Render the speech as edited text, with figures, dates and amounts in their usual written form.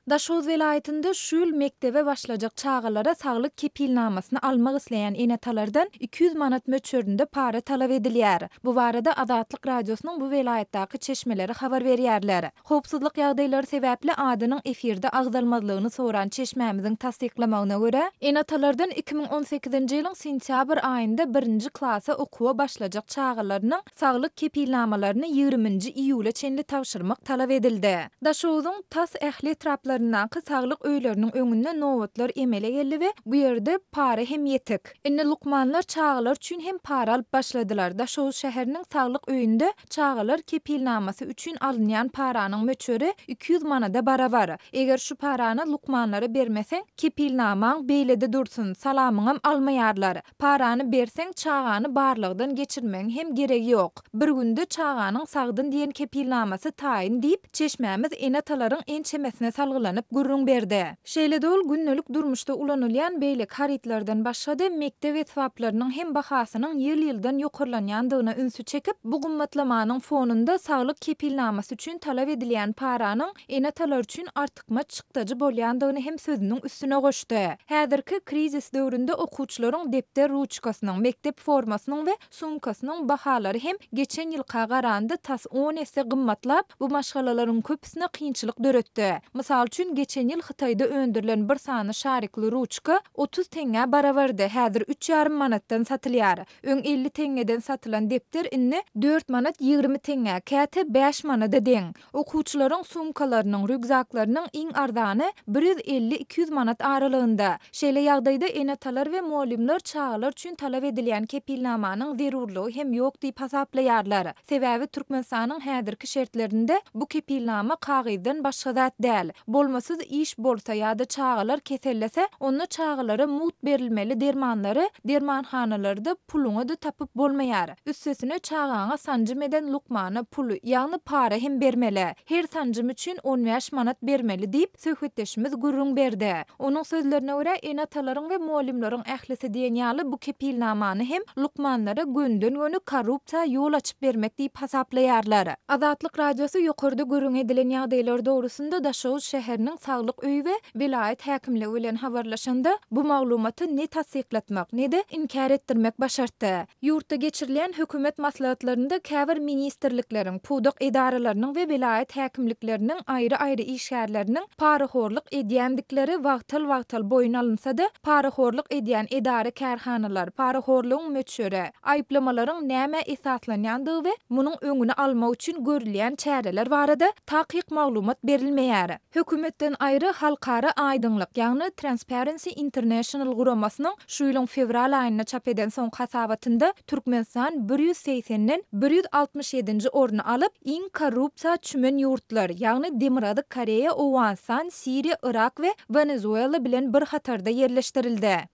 Daşoguz welaýatynda şu ýyl mekdebe başlajak çagalara saglyk kepilnamasyny almak isleýän ene-atalardan 200 manat möçberinde para talap edilýär. Bu barada Azatlyk Radiosynyň bu welaýatdaky çeşmeleri habar berýärler. Howpsuzlyk ýagdaýlary sebäpli adynyň efirde agzalmazlygyny soran çeşmämiziň tassyklamagyna görä, ene-atalardan 2018-nji ýylyň sentýabr aýynda birinji klasa okuwa başlajak çagalarynyň saglyk kepilnamalaryny ýigriminji iýula çenli tabşyrmak talap edildi. Daşoguzyň tas ähli etraplaryndaky saglyk öýleriniň öňünde nobatlar emele geldi we bu ýerde para hem ýetik. Indi lukmanlar çagalar üçin hem para alyp başladylar. Daşoguz şäheriniň saglyk öýünde çagalar kepilnamasy üçin alynýan paranyň möçberi 200 manada barabar. Eger şu parany lukmanlara bermeseň, kepilnamaň beýlede dursun, salamyňam almaýarlar. Parany berseň, çagany barlagdan geçirmegiň hem geregi ýok. Bir günde çaganyň sagdyn diýen kepilnamasy taýyn diýip, çeşmämiz ene-atalaryň ençemesine salgylanyp gürrüň berdi. Şeýle-de ol gündelik durmuşda ulanylýan beýleki harytlardan başga-da mekdep esbaplarynyň hem bahasynyň ýyl-ýyldan ýokarlanýandygyna ünsi çekip, bu gymmatlamanyň fonunda saglyk kepilnamasy üçin talap edilýän paranyň ene-atalar üçin artykmaç çykdajy bolýandygyny hem sözüniň üstüne goşdy. Häzirki krizis döwründe okuwçylaryň depder-ruçkasynyň, mekdep formasynyň we sumkasynyň bahalary hem geçen ýylka garanda tas on esse gymmatlap, bu maşgalalaryň köpüsine kynçylyk döretdi. Mysal üçin, geçen ýyl Hytaýda öndürilen bir sany şarikli ruçka 30 teňňä barabardy, häzir üç ýarym manatdan satylýar. Öň 50 teňňeden satylan depder indi dört manat 20 teňňä, käte bäş manada deň. Okuwçylaryň sumkalarynyň, rýukzaklarynyň iň arzany bir 150-200 manat aralygynda. Şeýle ýagdaýda ene-atalar we mugallymlar çagalar üçin talap edilýän kepilnamanyň zerurlygy hem ýok diýip hasaplaýarlar. Sebäbi Türkmenistanyň häzirki şertlerinde bu kepilnama kagyzdan başga zat däl. Bolmasyz iş bolsa ýa-da çagalar kesellese, onda çagalara mugt berilmeli dermanlary dermanhanalarda puluňa-da tapyp bolmaýar. Üstesine çagaňa sanjym eden lukmana pul, ýagny para hem bermeli. Her sanjym üçin 15 manat bermeli diýip, söhbetdeşimiz gürrüň berdi. Onuň sözlerine görä, ene-atalaryň we mugallymlaryň ählisi diýen ýaly bu kepilnamany hem lukmanlara gönden-göni korrupsiýa ýol açyp bermek diýip hasaplaýarlar. Azatlyk Radiosy ýokarda gürrüň edilen ýagdaýlar dogrusynda Daşoguz şäheriniň Saglyk öýi we welaýat häkimligi bilen habarlaşanda, bu maglumaty ne tassyklatmak, ne-de inkär etdirmek başartdy. Ýurtda geçirilýän hökümet maslahatlarynda käbir ministrlikleriň, pudak edaralarynyň we welaýat häkimlikleriniň aýry-aýry işgärleriniň parahorluk edýändikleri wagtal-wagtal boýun alynsa-da, parahorluk edýän edara-kärhanalar, parahorlugyň möçberi, aýyplamalaryň nämä esaslanýandygy we munuň öňüni almak üçin görülýän çäreler barada takyk maglumat berilmeýär. Hökümetden aýry Halkara aýdyňlyk, ýagny Transparency International guramasynyň şu ýylyň fewral aýynda çap eden soňky hasabatynda Türkmenistan bir 180-den bir 167-nji orny alyp, iň korrupsiýa çümen ýurtlar, ýagny Demirgazyk Koreýa, Owganystan, Siriýa, Yrak we Wenezuela bilen bir hatarda ýerleşdirildi.